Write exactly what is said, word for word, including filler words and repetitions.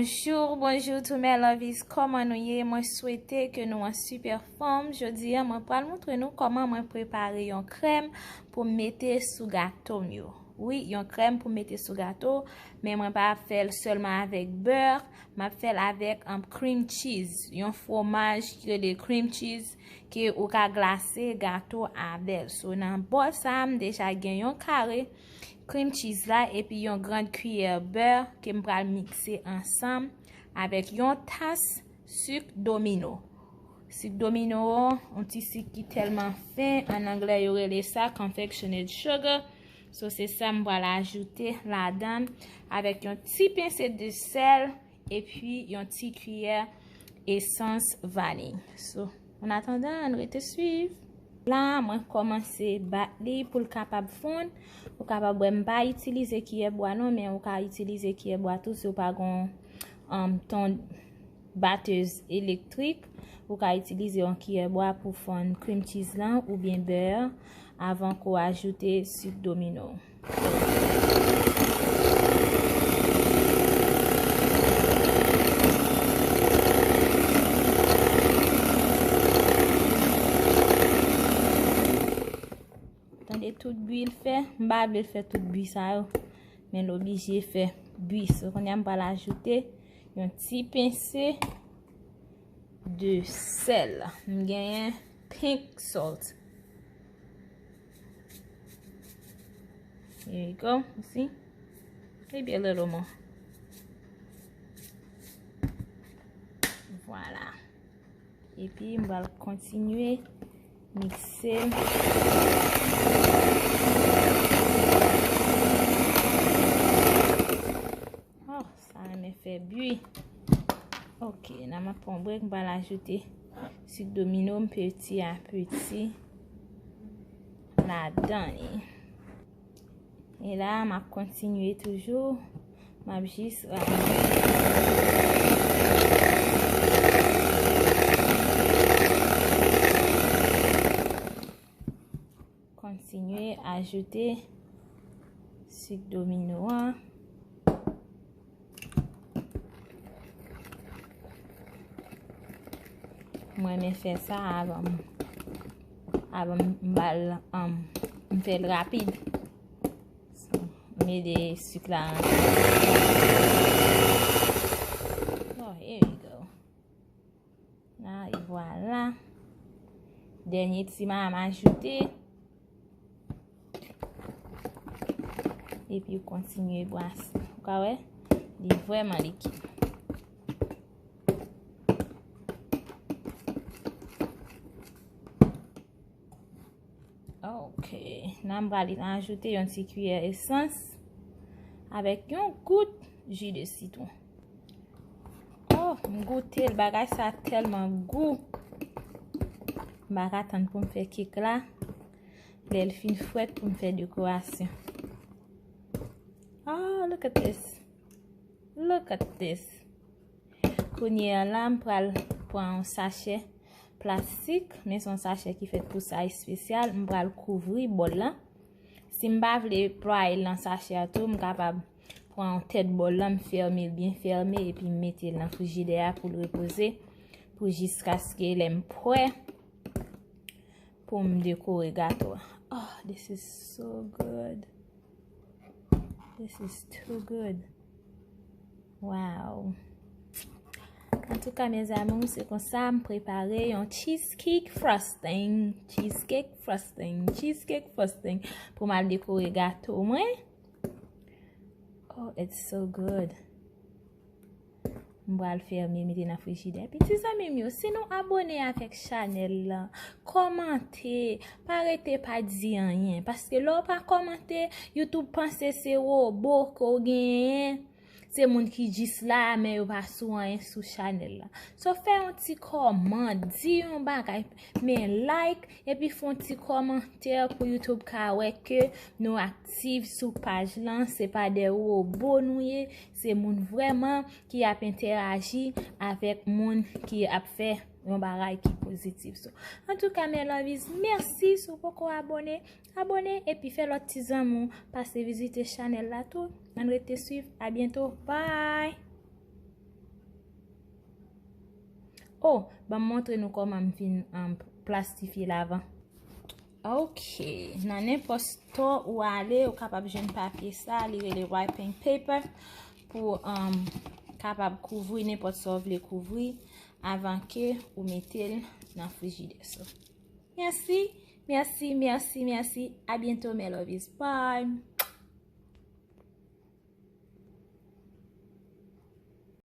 Bonjou, bonjou tout mes lovies, kòman nou ye? Mwen swete ke nou an sipè fòm. Jodi a, mwen pral montre nou kòman mwen prepare yon krèm pou m mete sou gato m yo. Wi, yon krèm pou m mete sou gato, men mwen pa ap fè l sèlman avèk bè, m ap fè l avèk, um, cream cheese, yon fwomaj ki rele cream cheese, ke ou ka glase gato avè l. So, nan bòl sa a, m deja gen yon kare cream cheese la, epi yon gran kiyè bè ke m pral mikse ansanm avèk yon tas sik domino. Sik domino, yon ti sik ki tèlman fen, an anglè yo rele sa confectionate sugar. So, se sa m pral ajoute ladan avèk yon ti pense de sèl epi yon ti kiyè esans vaniy. So, an atandan, ann rete swiv. La, mwen kòmanse bat li pou l kapab fonn. Ou kapab wè m pa itilize kiyè bwa non, men ou ka itilize kiyè bwa tou si w pa gon, um, ton batèz elektrik. Ou ka itilize yon kiyè bwa pou fonn cream cheese lan oubyen bè avan ke w ajoute sik domino. Tande tout bwi l fè? M pa vle l fè tout bwi sa yo, men l oblije fè bwi. So, kounye a m pral ajoute yon ti pense de sèl. M genyen pink salt. Here we go. You see? Maybe a little more. Vwala. Epi m pral kontinye mikse. Oh, sa renmen fè bwi. Ok, la m ap pran yon brèk, m pral ajoute sik domino m peti a peti ladan li. E la, m ap kontinye toujou. M ap jis rayi. Kontinye ajoute sik domino an. Mwen renmen fè sa avan m, avan m ba l, um, m fè l rapid. So, m mete sik la rantre. Oh, here we go. La, e vwala. Dènye ti ma m ajoute. Epi w kontinye brase. Ou ka wè, li vrèman likid. Ok. La, m pral ajoute yon ti kiyè esans avèk yon gout ji de sitwon. Oh, m goute l, bagay sa tèlman gou. M pa ka tann pou m fè kèk la. Lè l fin frèt pou m fè dekorasyon. Oh, look at this. Look at this. Kounye a la, m pral pran yon sachè plastik, men se yon sachè ki fèt pou sa espesyal. M pral kouvri bòl la. Si m pa vle plwaye l nan sachè a tou, m kapab pran yon tèt bòl la, m fèmen l byen fèmen, epi m mete l nan frijidè a pou l repoze, pou jiskaske lè m prè pou m dekore gato a. Oh, this is so good. This is too good. Wow. Antouka, mes amours, se konsa m prepare yon cheesecake frosting. Cheesecake frosting. Cheesecake frosting. Pou m al dekore gato mwen. Oh, it's so good. M pral fèmen, mete nan frijidè. Epi ti zanmi m yo, si nou abone avèk chanèl la, kòmante, pa rete pa di anyen. Paske lè w pa kòmante, YouTube panse se wobo ke w genyen. Se moun ki jis la, men yo pa sou anyen sou chanèl la. So, fè yon ti kòmant, di yon bagay, men like, epi fè yon ti kòmantè pou YouTube ka wè ke nou aktif sou paj lan. Se pa de wobo nou ye, se moun vrèman ki ap entèyaji avèk moun ki ap fè yon bagay ki pozitif. So, antouka, mes lovies, mèsi si w poko abone. Abone epi fè lòt ti zanmi w pase vizite chanèl la tou. Ann rete swiv. A byento. Bye! Oh, ban m montre nou kòman m fin um, plastifye l avan. Ok, nan nenpòt store ou ale, ou kapab jwenn papye sa, li rele wrapping paper pou um, kapab kouvri nenpòt sa w vle kouvri avan ke ou mete l nan frijidè. So, mèsi, mèsi, mèsi, mèsi. A byento, my lovies. Bye.